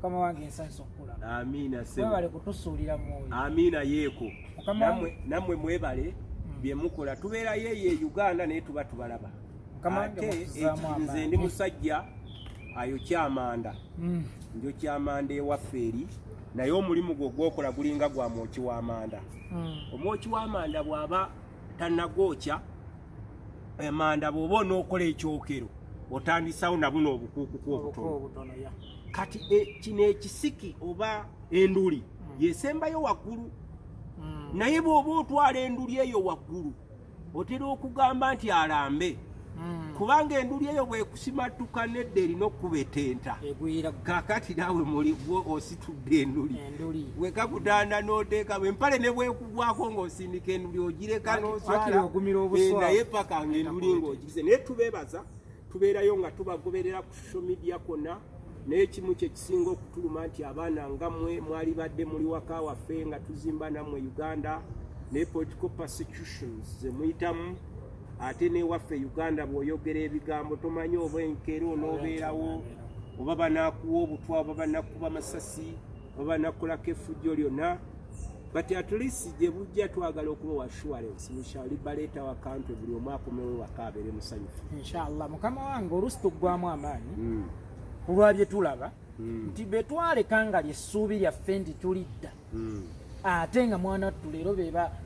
Mukama wange, nsanyusa okukulaba. Amiina. Mwebale kutusuulira mwoyo. Amiina, yeeko. Mukama Nammwe mwebale bye mukola. Tubeerayo eyo e Uganda, naye tuba tubalaba. Mukama wange, Ate mutuzaamu nze amaanyi. ndi musajja ayokya amanda. Njokya amanda ewaffe eri, naye omulimu gwo gwokola gulinga gwa mwoki w'amanda. Omwoki w'amanda bw'aba tannagwokya amanda, bw'oba onookola ekyokero, otandisawo nabuno obukuukuku obuko obutono. Obutono, ya. Kati kino ekisiki oba enduli yesembayo waggulu. Naye bw'oba otwala enduli eyo waggulu, otera okugamba nti alambe, kubanga enduli eyo bwekusimattuka nedda, erina okkuba etenta. Egwira. Kakati naawe muli gwe ositudde enduli. Enduli. Wekakutanda n'oteeka empale ne bwekugwako ng'osindika enduli, ogireka n'oswala. Wakiri ogumira obuswavu. Naye paka nga enduli ng'ogize. Naye tubeebaza, tubeerayo nga tubagoberera ku social media kwonna. Naye ekimu kye kisinga okutuluma nti abaana nga mmwe mwali badde muli waka waffe nga tuzimba nammwe Uganda, naye political persecutions ze muyitamu, ate newaffe Uganda bw'oyogera ebigambo tomanyi oba enkeera onoobeerawo, oba banaakuwa obutwa, oba banakuba masasi, oba banakukolako effujjo lyonna. But at least gye bujja twagala okubawa assurance, we shall liberate our country, buli omu akomewo waka abeere musanyufu. Inshallah. Mukama wange, oluusi tuggwamu amaanyi ku lwa bye tulaba nti be twaleka nga lyessuubi lyaffe nti tulidda, ate nga mwana ttu leero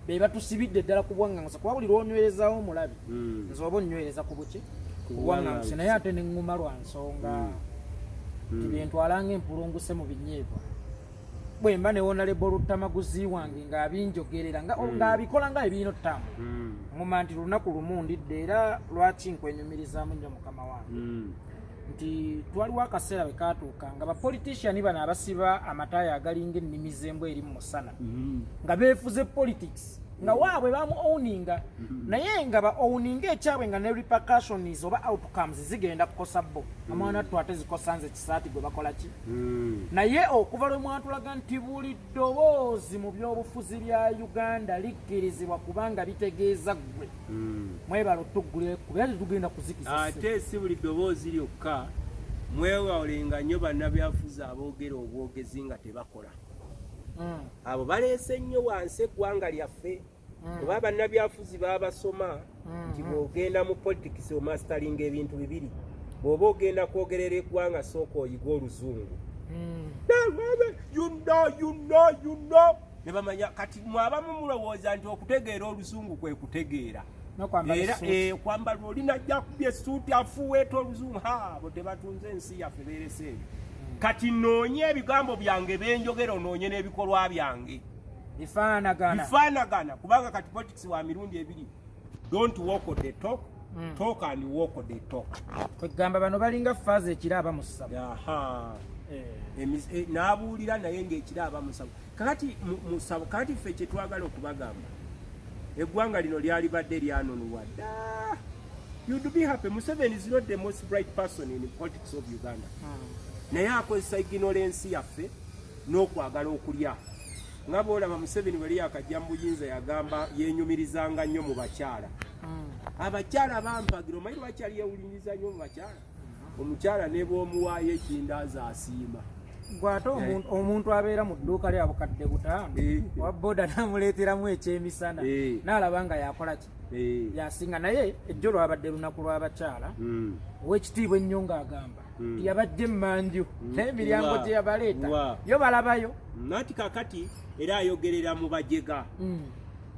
be batusibidde ddala ku bwaŋŋanguse, kuba buli lwonywerezawo omulabi, nze oba onnywereza ku buki? Ku bwaŋŋanguse. Naye ate ne ŋŋuma lwa nsonga nti byentwalanga empulunguse mu binyeebwa, bwe mba ne Honorable Luttamaguzi wange ng'abinjogerera ng'abikola nga ebirina otutambula, ŋŋuma nti lunaku lumu ndidde. Era lwaki nkwenyumirizaamu nnyo, mukama wange, nti twaliwo akaseera bwe katuuka nga bapolitician bano abasiba amataaya agalinga ennimi z'embwa eri mu musana, nga beefuze politics, nga waabwe bamu owninga, naye nga ba owninga ekyabwe, nga ne repercussions oba outcomes zigenda kukosa bo. Omwana ttu ate zikosa nze kisaati gwe bakola ki? Naye okuva lwe mwatulaga nti buli ddoboozi mu byobufuzi bya Uganda likkirizibwa, kubanga bitegeeza ggwe, mwebala otuggulira ekkubo, era tetugenda kuzikiza. Ate si buli ddoboozi lyokka. Mwewalenga nnyo bannabyafuzi aboogera obwogezi nga tebakola. Abo baleese nnyo wansi eggwanga lyaffe, oba bannabyafuzi babasoma nti bw'ogenda mu politics omasteringa ebintu bibiri. Bw'oba ogenda kwogerera eggwanga, sooka oyiga oluzungu. You know, you know, you know, ne bamanya. Kati mwabamu mulowooza nti okutegeera oluzungu kwe kutegeera. N'okwambala Era essuuti. Kwambala olina ajja kubya essuuti afuuweeta oluzungu. Ha, abo tebatunze ensi yaffe, beerese ebyo. Kati noonye ebigambo byange benjogera, onoonye n'ebikolwa byange. Bifaanagana. Bifaanagana, kubanga kati politics wa mirundi ebiri: don't walk the talk, talk and walk the talk. Kwegamba bano balinga faaza ekiro aba mu ssabo. Aha. N'abuulira naye ng'ekiro aba musabo. Kakati musabo, kakati ffe kye twagala okubagamba, eggwanga lino lyali badde lyanunulwa dda. You'd be happy. Museveni is not the most bright person in politics of Uganda, naye akozesa ignorance yaffe n'okwagala okulya. Nga bwolaba Museveni wali yakajja mu buyinza, yagamba yenyumirizanga nnyo mu bakyala. Abakyala bampagira. Omanyi lwaki yali yewuliriza nnyo mu bakyala? Omukyala ne bw'omuwaayo ekindaazi asiima. Gwe ate omuntu abeera mu dduuka lya 5000, wa boda namuleeteramu ekyemisana, n'alaba nga yakola ki? Yasinga. Naye ejjo lwabadde lunaku lw'abakyala. Owekitiibwa ennyo ng'agamba yabajja emmanju, naye emiryango gye yabaleeta yo balabayo. Nati kakati era ayogerera mu bajega,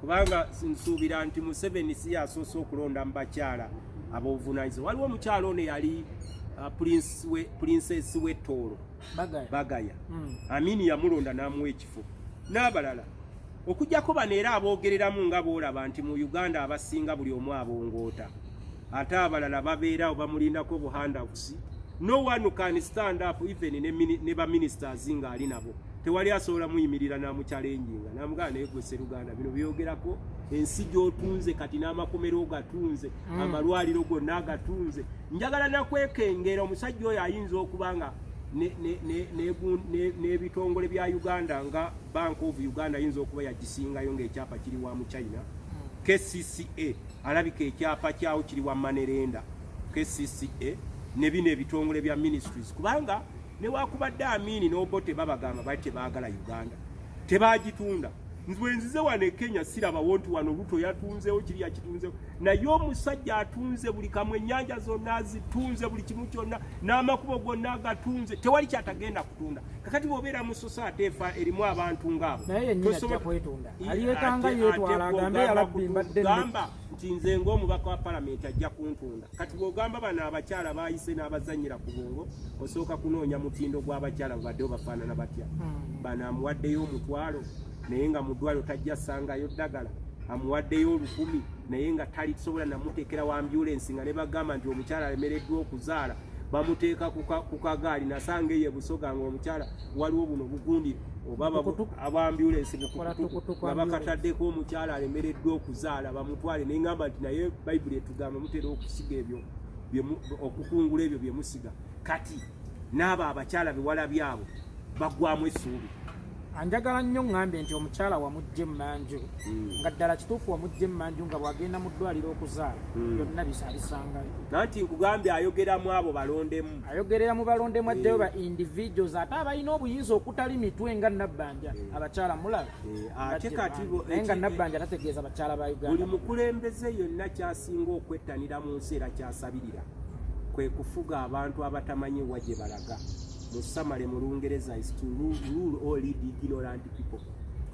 kubanga nsuubira nti Museveni si yasoose okulonda mu bakyala ab'obuvunanyizibwa. Waliwo omukyala ono yali princess w'ettoolo. Bagaya. Bagaya. Amini yamulonda n'amuwa ekifo n'abalala, okujjako bano era aboogereramu. Nga boolaba nti mu Uganda abasinga buli omu abongoota, ate abalala babeerawo bamulindako buhandouts. No one can stand up, even ne baministers ng'ali nabo, tewali asobola muyimirira n'amuchallenginga n'amugamba, "Naye gwe Seruganda, bino byogerako, ensi gy'otunze kati n'amakomero ogatunze, amalwaliro gonna agatunze." Njagala nakwekengera omusajja oyo ayinza okuba nga n'ebitongole bya Uganda nga Bank of Uganda ayinza okuba yagisingayo ng'ekyapa kiri wa mu China. KCCA alabika ekyapa kyawo kiri wa money lender, KCCA ne bino ebitongole bya ministries, kubanga Newakubadde Amini n'Obote babagamba bali tebaagala Uganda, tebagitunda. Nze nzize wano e Kenya sirabawo nti wano Ruto yatunzewo, kiri yakitunzewo, naye omusajja atunze buli kamwe, ennyanja zonna azitunze, buli kimu kyonna n'amakubo gonna agatunze, tewali kyatagenda kutunda. Kakati bw'obeera mu society efa erimu abantu ngaabo, Naye yennyini ajja kwetunda, aliyekanga yeetwala agambe yalabbi mbadde gamba nti nze ng'omubaka wa palamenti ajja kuntunda. Kati bw'ogamba bano abakyala bayise n'abazannyira ku bwongo, osooka kunoonya mutindo gw'abakyala babaddewo bafaanana batya. Bano amuwaddeyo 500 naye nga mu ddwaliro tajja ssangayo ddagala, amuwaddeyo 1000 naye nga talisobola namuteekera wa ambulensi, nga ne bagamba nti omukyala alemereddwa okuzaala, bamuteeka ku kagaali. Nasanga eyo e Busoga nga omukyala waliwo buno bugundi oba aba ambulensi nga bakataddeko omukyala alemereddwa okuzaala, bamutwale. Naye ngamba nti naye Bayibuli etugamba mutera okusiga ebyo, okukungula ebyo bye musiga. Kati n'abo abakyala bewalabye abo baggwamu essuubi. Anjagala nnyo ŋŋambye nti omukyala wamujja emmanju, nga ddala kituufu wamujja emmanju, nga bw'agenda mu ddwaliro okuzaala byonna bisangayo. Nanti nkugambye ayogeramu abo balondemu. Ayogerera mu balondemu, addeyo ba individuals ate abalina obuyinza okutali mitwe nga Nabbanja. Abakyala mulaba Ate kati naye nga Nabbanja tategeeza bakyala ba Uganda. Buli mukulembeze yonna kyasinga okwettanira mu nsi era kyasabirira kwe kufuga abantu abatamanyi wa gye balaga. Mu summary mu Lungereza is to rule or lead ignorant people.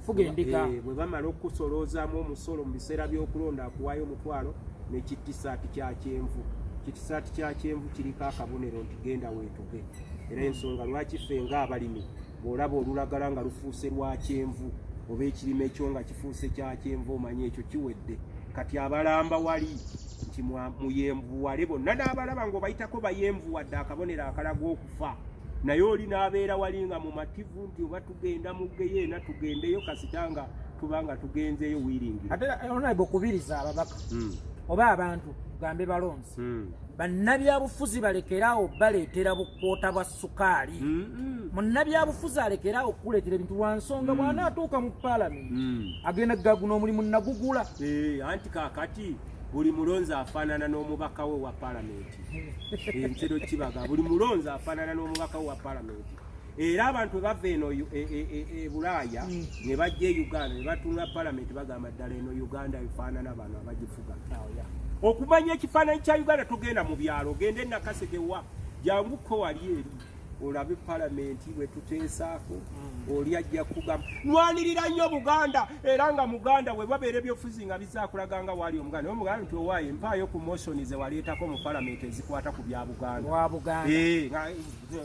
Fuga endiga. Bwe bamala okusoloozaamu omusolo mu biseera by'okulonda, akuwaayo 500 n'ekitisaati kya kyenvu. Kitisaati kya kyenvu kiriko akabonero nti genda weetuge. Era ensonga lwaki ffe ng'abalimi bw'olaba olulagala nga lufuuse lwa kyenvu oba ekirime kyo nga kifuuse kya kyenvu, omanye ekyo kiwedde. Kati abalamba wali nti muyenvuwale bonna n'abalaba ng'obayitako bayenvuwadde akabonero akalaga okufa, naye oli n'abeera wali nga mumativu nti oba tugenda mu geyeena tugendeyo, kasita nga tuba nga tugenzeeyo wiringira. Ate honorable, okubiriza ababaka oba abantu gambe balonzi, bannabyabufuzi balekeraawo baleetera bukwota bwa sukaali. Munnabyabufuzi alekeraawo okukuleetera ebintu lwa nsonga bw'anaatuuka mu paalamenti agenda gaguno omulimu nagugula. Anti kaakati buli mulonzi afaanana n'omubaka we wa paalamenti. Ntero kibaga buli mulonzi afaanana n'omubaka we wa paalamenti. Era abantu bwe bava eno e Bulaaya ne bajja e Uganda ne batunula paalamenti, bagamba ddala eno Uganda efaanana bano abagifuga. Okumanya ekifaananyi kya Uganda, togenda mu byalo, ogende Nakaseke wa janguko wali eri olabe palamenti bwe tuteesaako. Oli ajja kugamba nwanirira nnyo Buganda, era nga Muganda bwe babeera ebyofuzi nga bizaakulaga nga waali Omuganda, naye Omuganda nti owaaye mpaayo ku motion ze waleetako mu palamenti ezikwata ku bya Buganda. Wa Buganda. Nga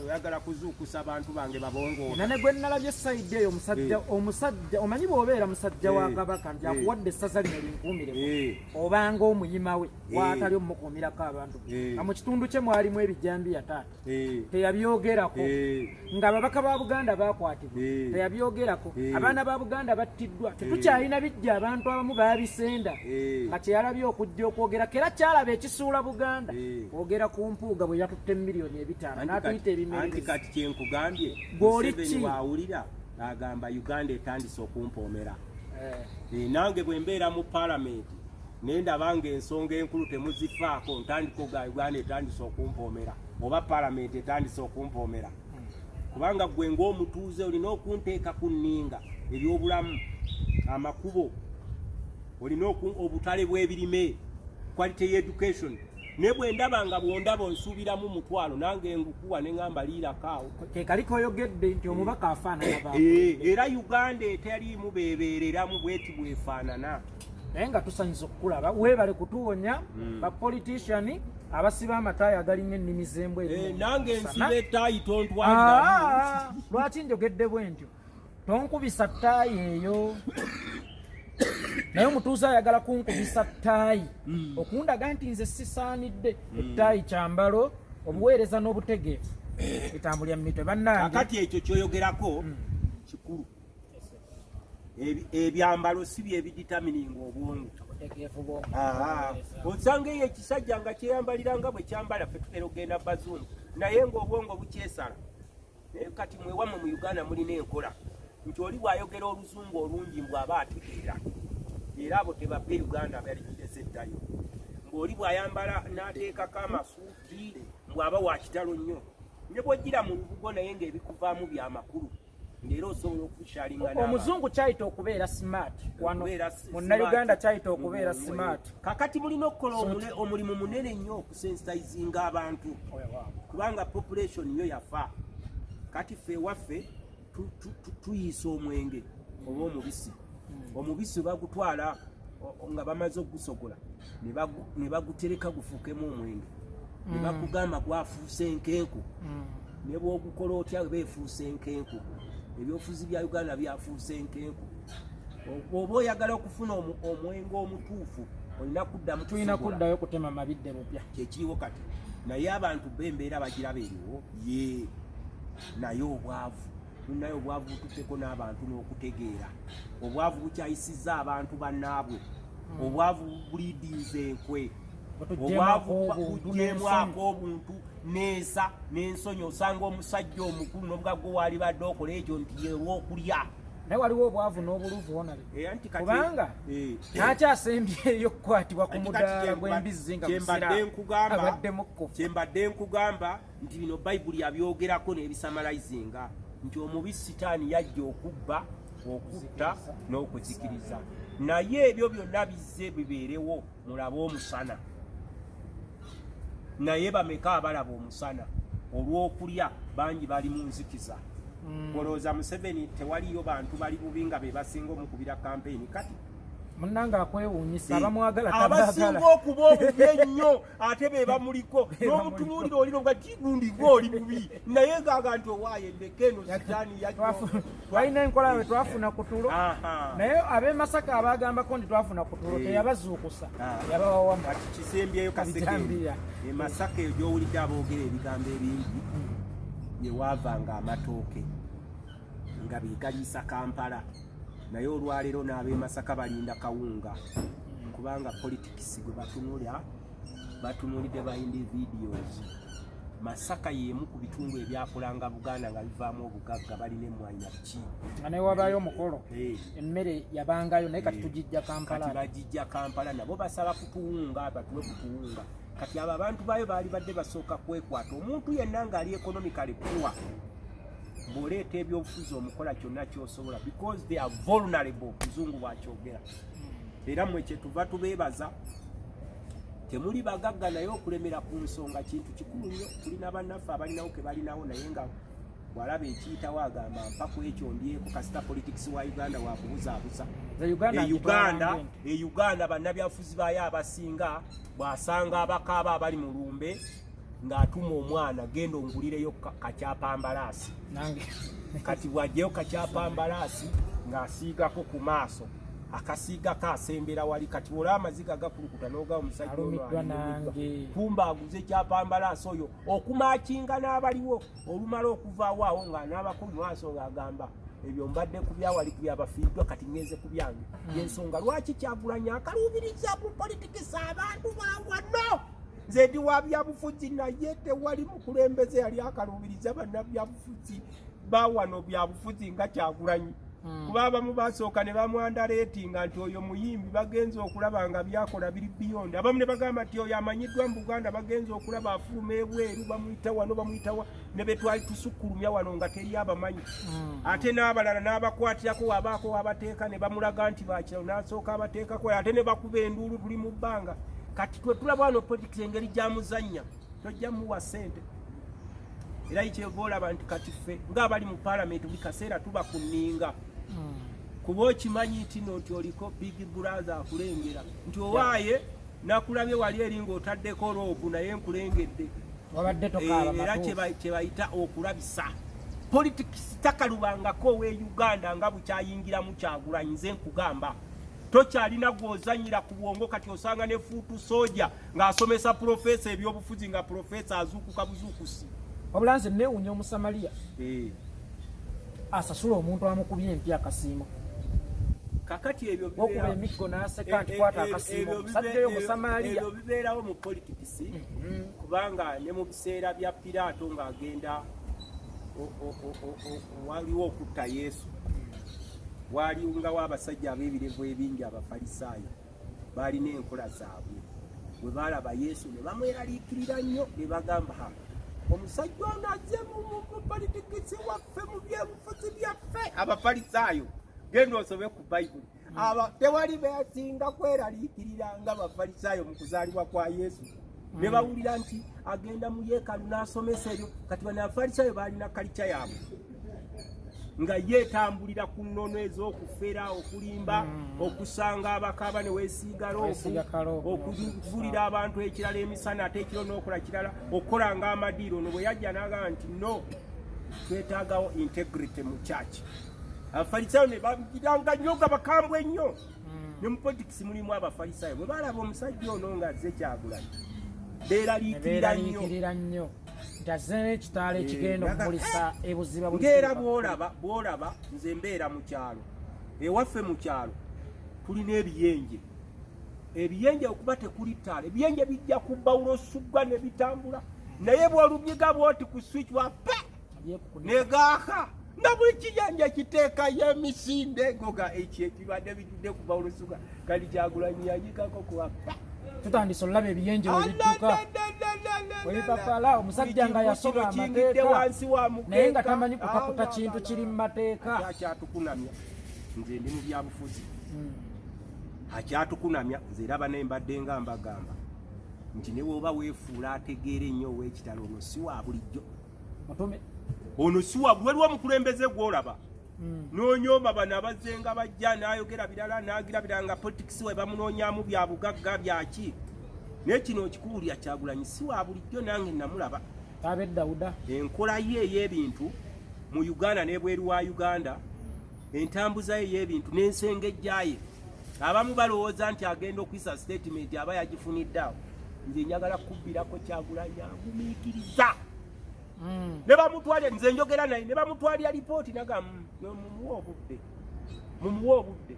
oyagala kuzuukusa abantu bange babongoota. Nane gwe nalabye side eyo omusajja, omusajja omanyi bw'obeera musajja wa kabaka nti akuwadde essaza lino linkuumireko, obanga omuyima we waatali omumukuumirako abantu, nga mu kitundu kye mwalimu ebijambiya taata, teyabyogerako. Ng'ababaka ba Buganda bakwatibwa, teyabyogerako. Abaana ba Buganda battiddwa, tetukyalina bijja, abantu abamu babisenda, nga kyeyalabye okujja okwogera kera kyalaba ekisuula Buganda, kwogera ku Mpuuga bwe yatutte miliyoni 500 Anti n'atuyita kati ebimererezi. Kati kyenkugambye, Gw'oli Museveni ki? waawulira agamba Uganda etandise okumpoomera. Nange bwe mbeera mu paalamenti naye ndaba nga ensonga enkulu temuzifaako, ntandika oga Uganda etandise okumpoomera oba paalamenti etandise okumpoomera, kubanga gwe ng'omutuuze olina okunteeka ku nninga ebyobulamu, amakubo, olina obutale bw'ebirime, quality education. Naye bwe ndaba nga bwondaba onsuubiramu 500, nange ngukuwa ne ŋŋamba liirako awo. Ke kali koyogedde nti omubaka afaanana ba Era Uganda etaliimu beebeereramu bweti bwefaanana. Naye nga tusanyusa okukulaba, weebale kutuwonya bapolitician abasiba amataayi agalinga ennimi z'embwa eri mu Nange musana. nsiba ettaayi, tontwaliramu. Ah, lwaki njogedde bwe ntyo? Tonkubisa ttaayi eyo, naye omutuuze ayagala kunkubisa ttaayi okundaga nti nze sisaanidde. Ettaayi kyambalo, obuweereza n'obutegeevu etambulya mu mitwe bannange. Kakati ekyo kyoyogerako kikulu. Ebyambalo si byebidetermininga obwongo. Obutegeevu bwo. Osanga eyo ekisajja nga kyeyambalira nga bwe kyambala ffe tutera okugenda bazungu, naye ng'obwongo bukyesala. Naye kati mwewammwe mu Uganda mulina enkola nti oli bw'ayogera oluzungu olungi mbw aba ategeera, era abo tebabbe Uganda baligirese eddayo. Ng'oli bw'ayambala n'ateekako amasuuti mbw'aba wa kitalo nnyo. Ne bwojjira mu lubugo naye ng'ebikuvaamu byamakulu, ng'era osobola okusharinga n'abantu. Omuzungu kyayita okubeera smart wano. Okubeera Munnayuganda smart. kyayita okubeera Mu- smart. Kakati mulina okukola omulimu munene nnyo okusensitizinga abantu, kubanga population yo yafa. Kati ffe ewaffe tuyiisa omwenge oba omubisi. Omubisi bagutwala nga bamaze okugusogola ne bagutereka gufuukemu omwenge, ne bakugamba gwafuuse enkenku. Ne bwogukola otya, beefuuse enkenku. Ebyobufuzi bya Uganda byafuuse enkenku. Oba oyagala okufuna omwenge omutuufu, olina kuddamu Tulina kusogola. kuddayo kutema mabidde bupya. Kyekiriwo kati, naye abantu bo embeera bagiraba eriwo ye, naye obwavu munaye, obwavu bututteko n'abantu n'okutegeera. Obwavu bukyayisizza abantu bannaabwe, obwavu buliidinze enkwe. Butuggyemwako Obwavu obuntu. Buggyemwako obuntu n'ensa n'ensonyi. Osanga omusajja omukulu n'obugagga waali badde okola ekyo nti yerwokulya. Naye waliwo obwavu n'obuluvu, honorable. Anti kati- Kubanga nakyasembyeyo okukwatibwa ku Anti kati mudaala gw'embizzi nga kyembadde musiraamu nkugamba abadde mukkufu. Kyembadde nkugamba nti bino Bayibuli yabyogerako n'ebisamalayizinga nti omubi Sitaani yajja okubba, okutta n'okuzikiriza, naye ebyo byonna bizze bibeerewo mulabe omusana. Naye bameka abalaba omusana? Olw'okulya bangi bali mu nzikiza. Olowooza Museveni tewaliyo bantu bali bubi nga be basinga omukubira kampeyini kati? Munnange, akwewuunyisa abamwagala Abasinga tabaagala. okuba obubi ennyo ate be bamuliko. Be bamuliko. N'omutunuulira oliro nga kigundi gwe oli bubi, naye ngaaga nti owaaye ndeke eno Sitaani yajja. Twalina enkola we twafuna ku tulo, naye ab'e Masaka abagambako nti twafuna ku tulo, teyabazuukusa, yabawawamu. Kati kisembyeyo kasekende. Bijambiya. E Masaka eyo gy'owulidde aboogera ebigambo ebingi, yewaavanga amatooke nga begaliisa Kampala, naye olwaleero n'ab'e Masaka balinda kawunga, kubanga politics gwe batunula batunulidde ba individuals. Masaka y'emu ku bitundu ebyakulanga Buganda nga bivaamu obugagga, balina emmwanyi na biki. Nga naye wabaayo omukolo, emmere yabangayo, naye kati tugijja Kampala. Kati bagijja Kampala, nabo basaba kutuwunga, batuwe kutuwunga. Kati abo abantu baayo baali badde basooka kwekwata. Omuntu yenna ng'ali economically poor, bw'oleeta ebyobufuzi omukola kyonna kyosobola, because they are vulnerable. Muzungu bwakyogera. Era mmwe kyetuva tubeebaza, temuli bagagga, naye okulemera ku nsonga kintu kikulu nnyo. Tulina bannaffe abalinawo ke balinawo, naye nga bw'alaba ekiyitawo agamba mpa ku ekyo ndyeko, kasita politics wa Uganda wakubuzaabuza. Nze Uganda E Uganda, ngitwala ng'ente. e Uganda bannabyabufuzi baayo abasinga bw'asanga abakaaba abali mu lumbe, ng'atuma omwana, genda ongulireyo kakyapambalaasi. Nange. Kati bw'aggyeyo kakyapambalaasi ng'asiigako ku maaso, akasiigako asembera wali, kati olaba amaziga gakulukuta n'ogaba omusajja ono Alumiddwa. alumiddwa. Nange. Kumba aguze kyapambalaasi oyo okumakinga n'abaliwo. Olumala okuvaawo awo ng'anaabako mu maaso ng'agamba ebyo mbadde ku byawali ku byabafiiriddwa, kati ngenze ku byange. Yensonga lwaki Kyagulanyi akaluubiriza mu politics abantu bawano. Nze ndi wa byabufuzi, naye tewali mukulembeze yali akaluubiriza bannabyabufuzi bawano byabufuzi nga Kyagulanyi, kuba abamu basooka ne bamwandareetinga nti oyo muyimbi, bagenza okulaba nga byakola biri beyond. Abamu ne bagamba nti oyo amanyiddwa mu Buganda, bagenza okulaba afuluma ebweru, bamuyita wano, bamuyitawa, ne betwali tusukkulumya wano nga teri abamanyi. Ate n'abalala n'abakwatirako, wabaako wabateeka ne bamulaga nti bakiralo, n'asooka abateekako, ate ne bakuba enduulu, tuli mu bbanga. Kati twe tulaba wano politics engeri gyamuzannya, tojja muwa ssente. Era kyeva olaba nti kati ffe ng'abali mu paalamenti buli kaseera tuba ku nninga, kuba okimanyi nti no nti oliko big brother akulengera nti owaaye nakulabye wali eri ng'otaddeko robe, naye nkulengedde. Wabadde tokaaba. Era Matuufu. kye bayita okulabisa politics takalubangako owe Uganda nga bukyayingiramu Kyagulanyi. Nze nkugamba, tokyalina gw'ozanyira ku bwongo. Kati osanga ne foot soldier ng'asomesa professor ebyobufuzi, nga professor azuukuka buzuukusi. Wabula nze neewuunya Omusamaliya asasula omuntu amukubye empi akasiimo. Kakati ebyo Okuba emiggo n'aseka nti kwata akasiimo, omusajja oyo Musamaliya. Ebyo bibeerawo mu politics, kubanga ne mu biseera bya Piraato ng'agenda waliwo okutta Yesu, walingawo abasajja ab'ebirevu ebingi, Abafalisaayo, baalina enkola zaabwe. Bwe baalaba Yesu ne bamweraliikirira nnyo, ne bagamba, ha, Omusajja ono azze mu politics waffe, mu byebufuzi byaffe. Abafalisaayo, genda osome ku Bayibuli, aba tewali beyasinga kweraliikirira nga bafalisaayo mu kuzaalibwa kwa Yesu. Ne bawulira nti agenda mu yeekalu n'asomesa ebyo. Kati bano abafalisaayo baalina culture yaabwe nga yeetambulira ku nnono ez'okufera, okulimba, okusanga abakaaba ne weesiiga Weesiiga kaloopu. Okugulira abantu ekirala emisana, ate ekiro n'okola kirala, okukola ng'amadiiro. Ono bwe yajja n'agamba nti no, twetaagawo integrity mu church, abafalisaayo ne bagiranga nnyo nga bakambwe nnyo. Ne mu politics mulimu abafalisaayo. Bwe balaba omusajja ono ng'azze, Kyagulanyi, beeraliikirira nnyo. Beeraliikirira nnyo nti azze n'ekitaala ekigenda okumulisa ebuziba buli Ng'era kimu. Bwolaba nze mbeera mu kyalo, ewaffe mu kyalo tulina ebiyenje. Ebiyenje okuba tekuli ttaala, ebiyenje bijja kubbawula osugga ne bitambula, naye bw'olunyiga bwoti ku switch wa pa Byekukunika. Negaaka nga buli kiyenje kiteekayo emisinde goga ekyo ekibadde bijjudde kubawula osuga. Kali Kyagulanyi yanyigako kuba pa. Tutandise olulaba ebiyenje we bidduka, webipapala, omusajja nga yasoma amateeka wansi wa mukeeka. Naye nga tamanyi kutaputa kintu kiri mu mateeka. Akyatukunamya, nze ndi mu byabufuzi. Akyatukunamya, nze era bane mbadde nga mbagamba nti ne bw'oba weefuula ategeera ennyo, ow'ekitalo, ono si wa bulijjo. Mutume. Ono si wa, waliwo omukulembeze gw'olaba n'onyooma bano abazzenga bajja n'ayogera birala n'agira birala nga politics we bamunoonyamu bya bugagga byaki, naye kino okikuwulira, Kyagulanyi si wa bulijjo, nange namulaba. Tabe Dawuda. Enkola ye ey'ebintu mu Uganda n'ebweru wa Uganda, entambuza ye ey'ebintu n'ensengejjaye, abamu balowooza nti agenda okuyisa statement aba yagifunidde awo. Nze njagala kubbirako Kyagulanyi agumiikiriza. Ne bamutwalira, nze njogera naye, ne bamutwalira lipooti naga, mumuwe obudde, mumuwe obudde."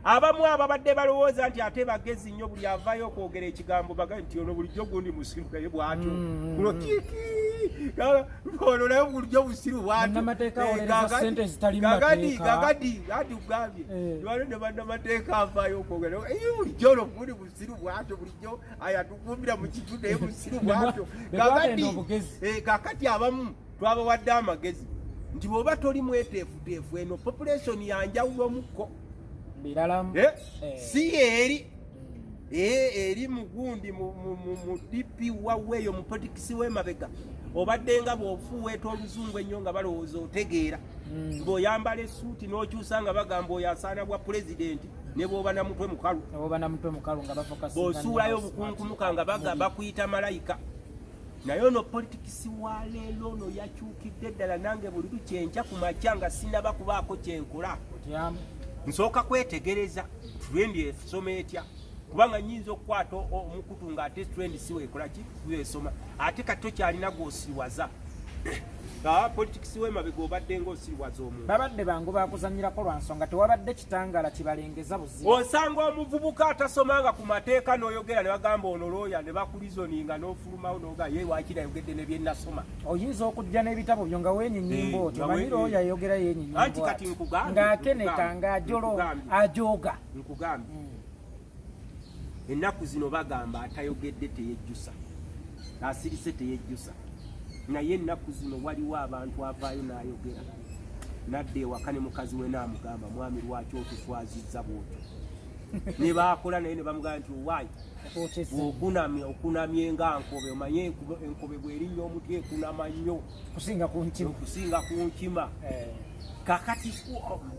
Abamu ababadde balowooza nti ate bagezi nnyo, buli avaayo okwogera ekigambo baga nti ono bulijjo gundi musiru, naye bwatyo kuno kiki ono naye bulijjo busiru bwatyo. Bannamateeka awolereza ssente ezitali mu mateeka. Gagadi ati kugambye waliwo ne bannamateeka avaayo okwogera, "Eh, bulijjo ono gundi busiru bwatyo, bulijjo ayatukumbira mu kitu, naye busiru bwatyo." Be twagenda obugezi. Kakati abamu twabawadde amagezi nti bw'oba toli mweteefuteefu, eno population yanjawulomukko. Biralamu. Si eri eri mugundi mu DP waweeyo mu politics w'emabega, obadde nga bw'ofuuweeta oluzungu ennyo nga balowooza otegeera, ng'oyambala essuuti n'okyusa nga bagamba oyo asaana bwa pulezidenti, ne bw'oba na mutwe mukalu. Oba na mutwe mukalu nga bafuka. Bw'osuulayo obukunkumuka nga bakuyita malayika. Naye ono politics wa leero ono yakyukidde ddala. Nange buli lukyenkya ku makya nga sinaba kubaako kyenkola, Otyamu. nsooka kwetegereza trend esoma etya, kubanga nyinza okukwata omukutu ng'ate trend si weekola ki, wesoma. Ate kati tokyalina gw'osiriwaza. Politics w'emabega obadde ng'osiriwaza omuntu. Babadde bangu bakuzanyirako lwa nsonga tewabadde kitangaala kibalengeza buzibu. Osanga omuvubuka atasomanga ku mateeka n'oyogera ne bagamba ono looya, ne bakureasoninga n'ofulumawo noga ye wakiri ayogedde ne byenasoma. Oyinza okujja n'ebitabo byo nga weenyinyimba otyo, nga manyi looya ayogera yeenyinyimba Anti kati nkugambye, ng'akeneka nkugambye, ng'ajolo nkugambye. ajooga. Nkugambye, ennaku zino bagamba atayogedde teyejjusa, asirise teyejjusa, naye ennaku zino waliwo abantu avaayo n'ayogera nadda ewaka ne mukazi we n'amugamba, "Mwami, lwaki otuswazizza bwotyo?" Ne baakola naye ne bamugamba nti, "Owaayi, Okwokeza. okunamye, okunamye nga nkobe. Omanye enkobe bwerinnya omuti ekunama nnyo kusinga ku nkima. Okusinga ku nkima." Kakati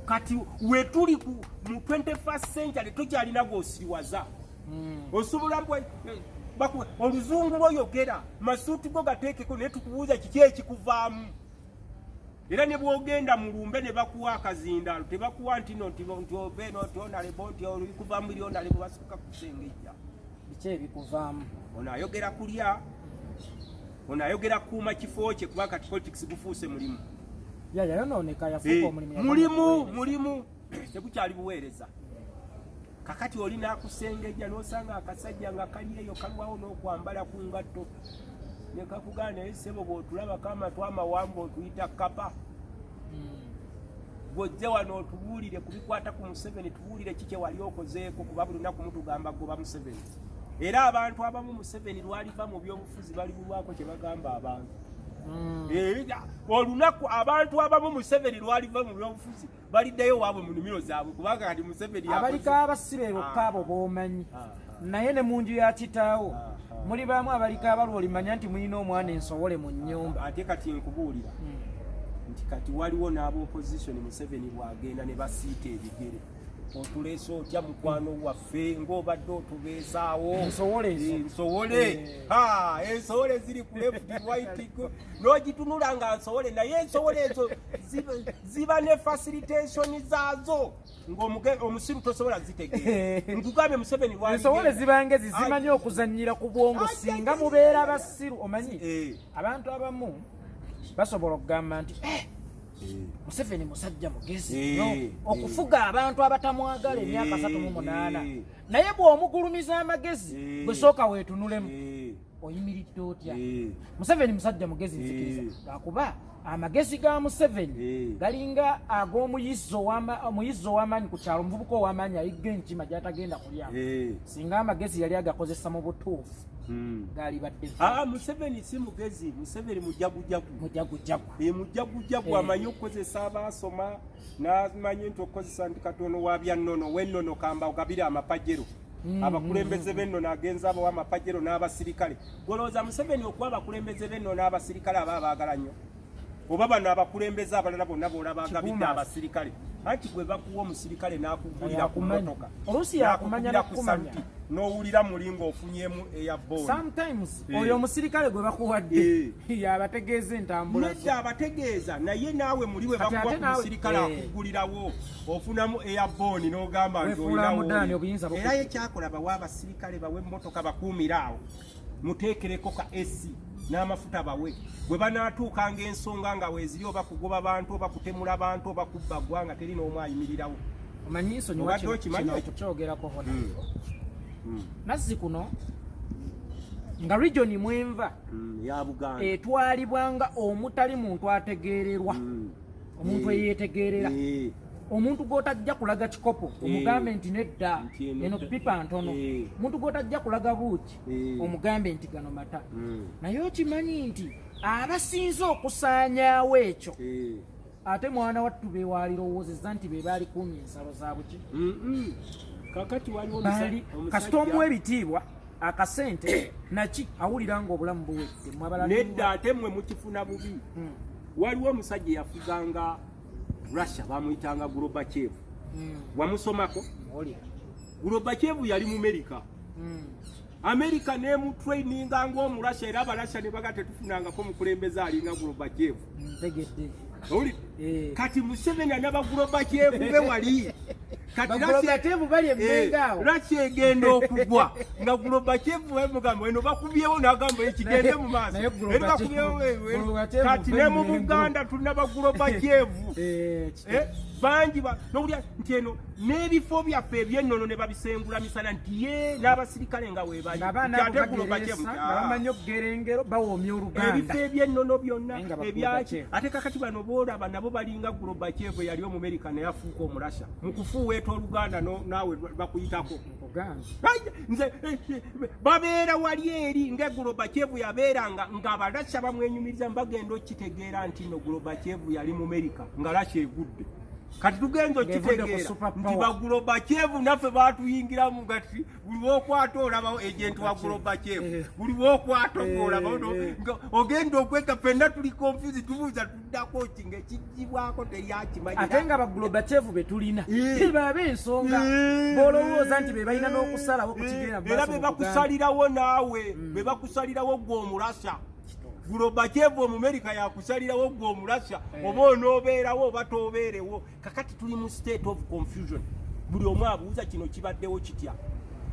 kati wetuli mu 21st century, tokyalina gwosiriwaza. Osobola oluzungu lwoyogera, masuuti go gateekeko, naye tukubuuza kiki ekikuvaamu. Era ne bwogenda mu lumbe ne bakuwa akazindaalo, tebakuwa nti no nti ove eno nti honourable, nti olikuva mu eri honourable, basooka kusengejja. Biki ebikuvaamu? Ono ayogera kulya, ono ayogera kuuma kifo kye, kuba kati politics gufuuse mulimu. Ya yayonooneka, yafuuka omulimu, yava mu Mulimu. buweereza. Mulimu, tegukyali buweereza. Kakati oli n'akusengejja n'osanga akasajja nga kali eyo kalwawo n'okwambala ku ngatto ne kakugana, "Naye ssebo, bw'otulabako amatu amawanvu otuyita kapa. Bw'ojje wano otubuulire ku bikwata ku Museveni, tubuulire ki kye wali okozeeko, kuba buli lunaku mutugamba goba Museveni." Era abantu abamu Museveni lwaliva mu byobufuzi balibulwako kye bagamba abantu. Olunaku abantu abamu Museveni lwaliva mu byobufuzi baliddayo waabwe mu nimiro zaabwe, kubanga kati Museveni abaliko abasibe bokka abo b'omanyi, naye ne mu nju ya kitaawo muli bamu abaliko abalwa, olimanya nti mulina omwana ensowole mu nnyumba. Ate kati nkubuulira nti kati waliwo n'aba opposition, Museveni bw'agenda ne basiita ebigere, otuleese otya mukwano waffe ng'obadde otubeezaawo? Ensowole ezo. Ensowole. Ha, ensowole ziri ku left, right, n'ogitunula nga nsowole, naye ensowole ezo ziba ne facilitation zaazo ng'omusiru tosobola zitegeera. Nkugambye Museveni lwaligenda. Ensowole zibangezi, zimanyi okuzannyira ku bwongo. Ai, singa ai, mubeera ai. basiru, omanyi abantu abamu basobola okugamba nti, "Eh, Museveni musajja mugezi nnyo okufuga abantu abatamwagala emyaka 38." Naye bw'omugulumiza amagezi, bwe sooka weetunulemu, oyimiridde otya? Museveni musajja mugezi, nzikiriza, lwakuba amagezi ga Museveni galinga ag'omuyizzi omuyizzi ow'amaanyi ku kyalo, omuvubuka ow'amaanyi ayigga enkima gy'atagenda kulyamu. Singa amagezi yali agakozesa mu butuufu, gaalibadde Ah, Museveni si mugezi, Museveni mujagujagu. Mujagujagu. Mujagujagu. Amanyi okukozesa abaasoma, n'amanyi nti okukozesa nti katono wa byannono wennono kamba ogabire amapajero. Abakulembeze b'ennono agenza abawa amapajero n'abasirikale. Golowooza Museveni okuwa abakulembeze b'ennono abasirikale aba abaagala nnyo, oba bano abakulembeze abalala bonna boolaba agabidde Kikuumaasi. abasirikale, anti gwe bakuwa omusirikale n'akugulira ku Yakumanya. mmotoka, Oluusi yakumanya n'akukubira ku n'okukumanya. saluti, n'owulira muli ng'ofunyemu eya booni. Sometimes oyo omusirikale gwe bakuwadde yabategeeza entambula zo. Nedda, abategeeza, naye naawe muli bwe Kati bakuwa ate ku musirikale akugulirawo, ofunamu airborne n'ogamba nti Weefuula olinawo mudaani, oli. obuyinza Era ye kyakola, bawe abasirikale, bawe emmotoka, bakuumire awo, muteekereko ka AC n'amafuta, bawe bwe banaatuukanga ensonga nga weeziri, oba kugoba bantu, oba kutemula bantu, oba kubba ggwanga, teri n'omu ayimirirawo. Omanyi nsonyiwa Obadde kino okimanyi kino ekyo? okukyogerako hona. Nazzi kuno nga region mwenva Ya Buganda etwalibwa nga omutali muntu ategeererwa, omuntu eyeetegeerera, omuntu gw'otajja kulaga kikopo omugambe nti nedda, Nti eno eno pipa ntono, omuntu gw'otajja kulaga buuki omugambe nti gano mata. Naye okimanyi nti abasinze okusaanyaawo ekyo, ate mwana wattu bewalirowoozezza nti be baalikuumye ensalo za buki? Kakati waliwo Baali omusajja- kasita omuwa ebitiibwa, akasente naki, awulira nga obulamu buwedde. Mmwe abalala Nedda, ate mmwe mukifuna bubi. Waliwo omusajja eyafuganga Russia, bamuyitanga Gorbachev. Wamusomako? Oli. Gorbachev yali mu Amerika. Amerika nemutraininga ngaomurasha, era abarasha ne baga tetufunangako mukulembeze alinga Gorbachev. Ntegedde. Owulidde? Eh. Kati Museveni anaba Gorbachev be wali. Kati Bagorobachev bali emmenga awo. Russia egenda okugwa nga Gorbachev mugamba eno bakubyewo, n'agamba ekigende mu maaso. Naye Eno bakubyewo, Gorbachev kati ne mu Mmengo. Buganda tulina bagorobachev. Eh, Eh, bangi nowulira nti eno n'ebifo byaffe ebyennono ne babisengula misana, nti ye n'abasirikale nga weebali. Ng'abaana Nti abo ate Gorbachev, bagereesa, nga bamanyi okugera engero, bawoomya Oluganda. Ebifo ebyennono byonna Naye nga ebyaki. Gorbachev. Ate kakati bano boolaba nabo balinga Gorbachev eyali Omumerika naye afuuka Omurasha mu kufuuweeta Oluganda, naawe bakuyitako. Nkugambye. Ai, nze babeera wali eri nga Gorbachev yabeeranga ng'Abarasha bamwenyumiriza, bagenda okitegeera nti no Gorbachev yali mu Merika nga Rasha egudde. Kati tugenda Ng'evudde ku okitegeera super nti power. Bagorobachev naffe batuyingiramu, ngati buli wokwata olabawo agent wa Gorbachev, buli wokwata olabawo nga ogenda okweka, ffenna tuli confuse, tubuuza tuddako ki ng'ekigibwako teryakimanyi. Ate nga bagorobachev be tulina tebaaba ensonga b'olowooza nti be balina n'okusalawo ku kigenda mu Era maaso be mu Buganda. bakusalirawo naawe, be bakusalirawo gwe Omurasha. Gorbachev Omumerika yakusalirawo gwe Omurasha oba onoobeerawo oba toobeerewo. Kakati tuli mu state of confusion, buli omu abuuza kino kibaddewo kitya,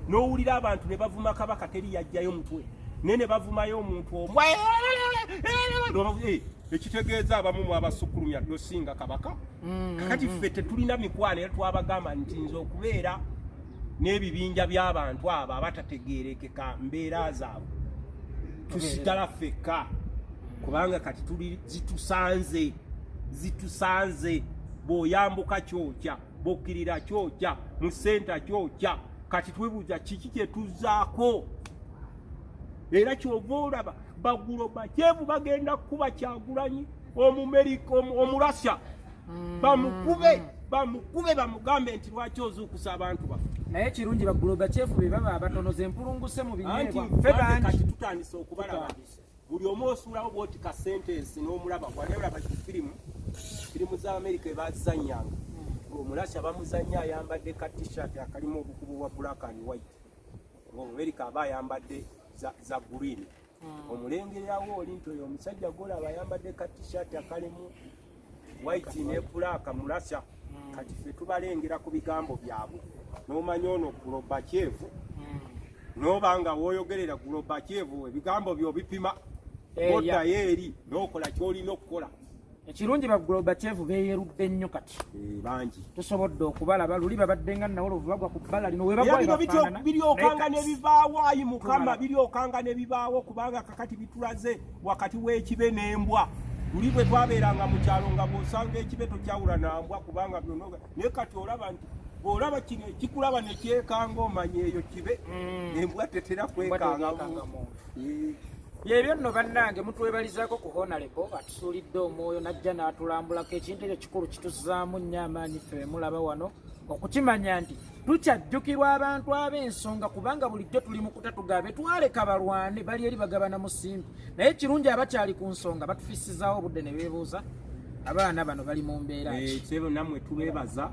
n'owulira abantu ne bavuma Kabaka, teri yajjayo mutwe, naye ne bavumayo omuntu omu. Ekitegeeza abamu mwabasukkulumya nosinga Kabaka. Kakati ffe tetulina mikwano, era twabagamba nti nze okubeera n'ebibinja by'abantu abo abatategeerekeka mbeera zaabwe, tusigala ffekka, kubanga kati tuli zitusanze, zitusanze. Bw'oyambuka kyokya, bw'okkirira kyokya, mu center kyokya. Kati twebuuza kiki kye tuzzaako. Era kyova olaba Bagulobakyevu bagenda kukuba Kyagulanyi Omumerika, Omurasha, bamukube, bamukube, bamugambe nti lwaki ozuukusa abantu baffe. Naye kirungi bagulobakyefu be baba abatono, ze mpulunguse mu Anti binyeebwa, ffe bangi. Kati tutandise okubalaba. Buli omu osuulawo bwoti ka sentence n'omulaba. Wali olaba firimu, firimu za Amerika ebazanyanga, ng'Omulasha bamuzanya ayambadde ka T-shirt akalimu obukubo bwa black and white, ng'Omumerika aba ayambadde za green. Omulengererawo oli nti oyo omusajja gwolaba ayambadde ka T-shirt akalimu white ne black Mulasha. Kati ffe tubalengera ku bigambo byabwe n'omanya ono Gorbachev, noba nga wooyogerera Gorbachev, ebigambo byobipima, oddayo eri n'okola kyolina okukola. Ekirungi bagulobakyevu beeyerudde nnyo kati. Bangi. Tusobodde okubalaba. Luli babadde nga nawolovu bagwa ku bbala lino. Era bino bityo biryokanga Webagwa. Ne bivaawo. Ayi Mukama. Tubalaba. Biryokanga ne bibaawo, kubanga kakati bitulaze wakati w'ekibe n'embwa. Luli bwe twabeeranga mu kyalo, nga bw'osanga ekibe tokyawula nambwa, kubanga byonna, naye kati olaba nti bw'olaba kino ekikulaba ne kyekanga, omanya eyo kibe. Embwa tetera kwekanga. Kwekanga muntu. Byebyo nno bannange, mutwebalizaako ku Honorable atusuulidde omwoyo najja n'atulambulako. Ekintu ekyo kikulu, kituzaamu nnyo amaanyi ffe bemulaba wano okukimanya nti tukyajjukirwa abantu ab'ensonga, kubanga bulijjo tuli mu kutatuga betwaleka balwane bali eri bagabana musimbi. Naye kirungi abakyali ku nsonga batufissizaawo obudde ne beebuuza abaana bano bali mu mbeera ki? Kyebyo nammwe tubeebaza,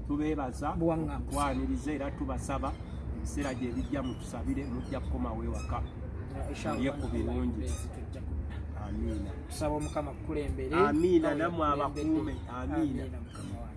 tubeebaza Buwaŋŋanguse. Kwaniriza, era tubasaba ebiseera gye bijja mutusabire, mujja kukomawo ewaka mulye ku birungi. Tujja kudda. Amiina. Tusaba Omukama kukulembere. Amiina, nammwe abakuume. Amiina. Amiina, mukama wange.